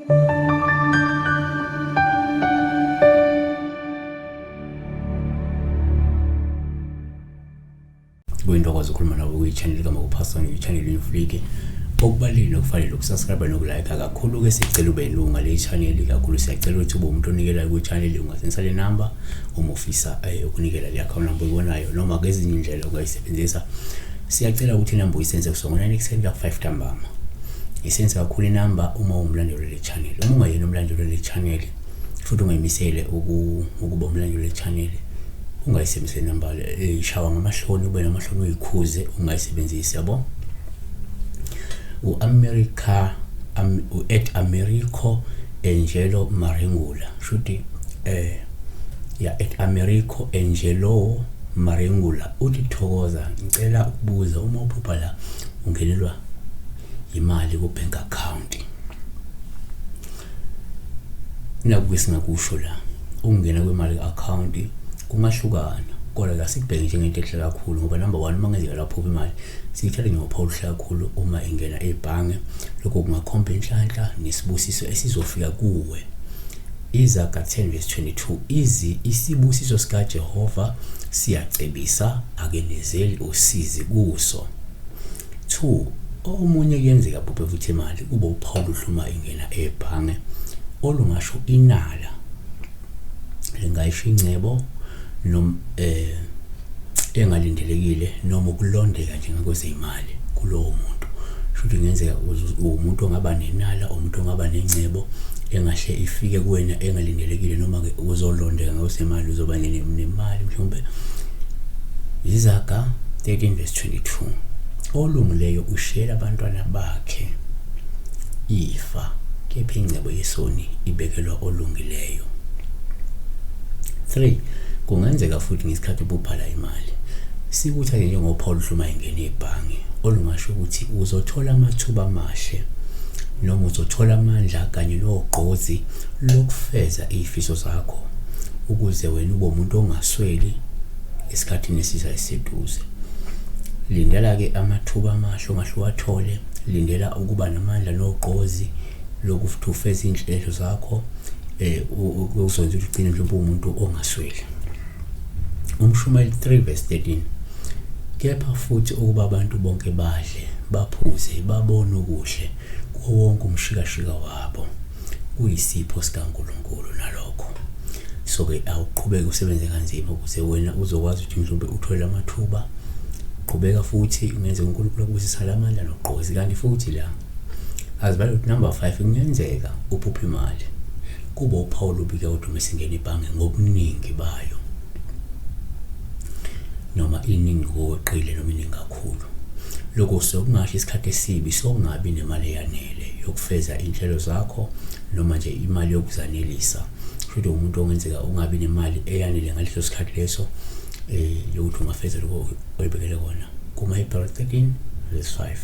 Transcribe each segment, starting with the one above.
Kuyintokozo ukukhuluma nawe kwi-channel kaMakuphaswane, i-channel Inflike. Okubalulekile nokufanele ukusubscribe nokulike kakhulu-ke, sicela ube ilunga le channel kakhulu. Siyacela ukuthi ube umuntu onikelayo kwi-channel. Ungasebenzisa le number uma ufisa ukunikela, le account number oyibonayo, noma ngezinye indlela ungayisebenzisa. Siyacela ukuthi inamba uyisenze kusuka ngo-9 ekuseni kuya ku-5 ntambama. Isenze kakhulu inamba uma uwumlandeli wale channel. Uma ungayena umlandeli wale channel futhi ungayimisele ukuba umlandeli wale channel, ungayisebenzisi inamba. Ishawa ngamahloni, ube namahloni, uyikhuze, ungayisebenzisi, yabo. U-America u-at Americo Angelo Maringula, shuthi ya, @AmericoAngelo Maringula, uthi: "Thokoza, ngicela ukubuza, uma uphupha la ungenelwa imali ku-bank account?" Nakuke singakusho la, ukungena kwemali ku-account kungahlukana, kodwa asikubheke njengento enhle kakhulu, ngoba number one, uma ngenzeka lapho imali, siyithathe ngophawu oluhle kakhulu uma ingena ebhange. Lokho kungakhomba inhlanhla nesibusiso esizofika kuwe. Izaga 10 verse 22: izi isibusiso sikaJehova siyacebisa, akenezeli usizi kuso. 2, omunye kuyenzeka phuphe futhi imali kube uphawu oluhle uma ingena ebhange, olungasho inala, lingayisho ingcebo noma engalindelekile noma ukulondeka nje ngakwezeyimali kulowo muntu. Shuthi kungenzeka umuntu ongaba nenala, umuntu ongaba nengcebo engahle ifike kuwena engalindelekile, noma-ke uzolondeka ngakwezemali, uzoba nemali mhlawumbe. Izaga 13 verse 22: olungileyo ushiyela abantwana bakhe ifa, kepha ingcebo yesoni ibekelwa olungileyo. 3, kungenzeka futhi ngesikhathi ububhala imali, sikuthathe njengophawu oluhle uma ingena ebhange, olungasho ukuthi uzothola amathuba amahle noma uzothola amandla kanye nogqozi lokufeza izifiso zakho, ukuze wena ube umuntu ongasweli esikhathini esizayo esiseduze. Lindela-ke amathuba amahle ongahle uwathole, lindela ukuba namandla nogqozi lokuthi ufeze iy'nhlelo zakho, okuzokwenza ukuthi ugcine mhlawumbe uwumuntu ongasweli. Umshumayeli 3 verse 13: kepha futhi ukuba abantu bonke badle, baphuze, babone okuhle kuwo wonke umshikashika wabo, kuyisipho sikaNkulunkulu nalokho. So-ke awuqhubeke usebenze kanzima ukuze wena uzokwazi ukuthi mhlawumbe uthole amathuba. Qhubeka futhi, kungenzeka uNkulunkulu akubusisa lamandla nogqozi. Kanti futhi la azibale ukuthi number 5, kungenzeka uphuphe imali kuba uphawu olubi-ke kodwa uma singena ibhange ngobuningi bayo, noma iningi ngokweqile noma iningi kakhulu. Lokho sekungasho isikhathi esibi sokungabi nemali eyanele yokufeza iy'nhlelo zakho, noma nje imali yokuzanelisa. Futhi umuntu ongenzeka ungabi nemali eyanele ngaleso sikhathi leso yokuthi ungafeza lokho oyibekele kona. KumaHebheru 13 verse 5: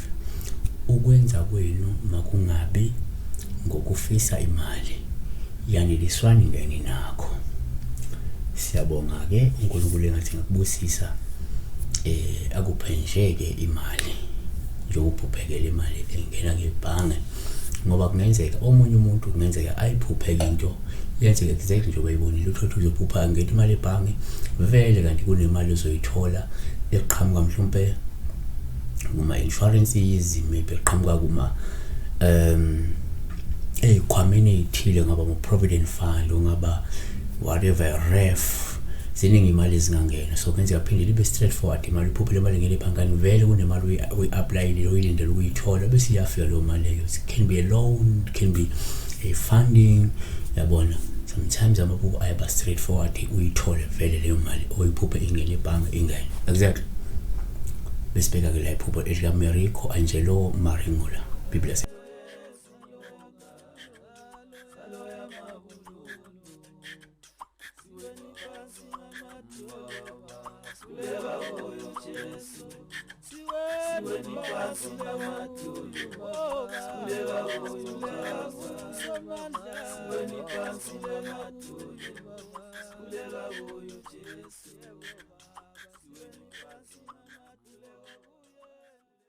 ukwenza kwenu makungabi ngokufisa imali, yaneliswani ngeninakho. Siyabonga-ke, uNkulunkulu engathi ngakubusisa, akuphe nje-ke imali njengokubhubhekela imali engena ngebhange, ngoba kungenzeka omunye umuntu kungenzeka ayiphupheke into yenzeke exactly njengoba eyibonile. Uthole ukuthi uzophupha ngena imali ebhange vele, kanti kunemali ozoyithola eqhamuka mhlawumpe kuma-insurances, maybe eqhamuka kuma ey'khwameni ey'thile, ngaba mu-provident fund, ungaba whatever, RAF, ziningi imali ezingangena. So kungenzeka phinde libe straight forward imali, uphuphele imali ingena ebhankani, vele kunemali oyi-applyile, oyilindele ukuyithola, bese iyafika leyo mali leyo. It can be a loan, it can be a funding, yabona. Sometimes amaphupho ayaba straight forward, uyithole vele leyo mali oyiphuphe ingene ebhange, ingene exactly. Besibheka-ke la iphupho elikaMerico Angelo Maringula. Biblia. Siweni phansi ngamadolo, sikhuleka kuyo Jesu.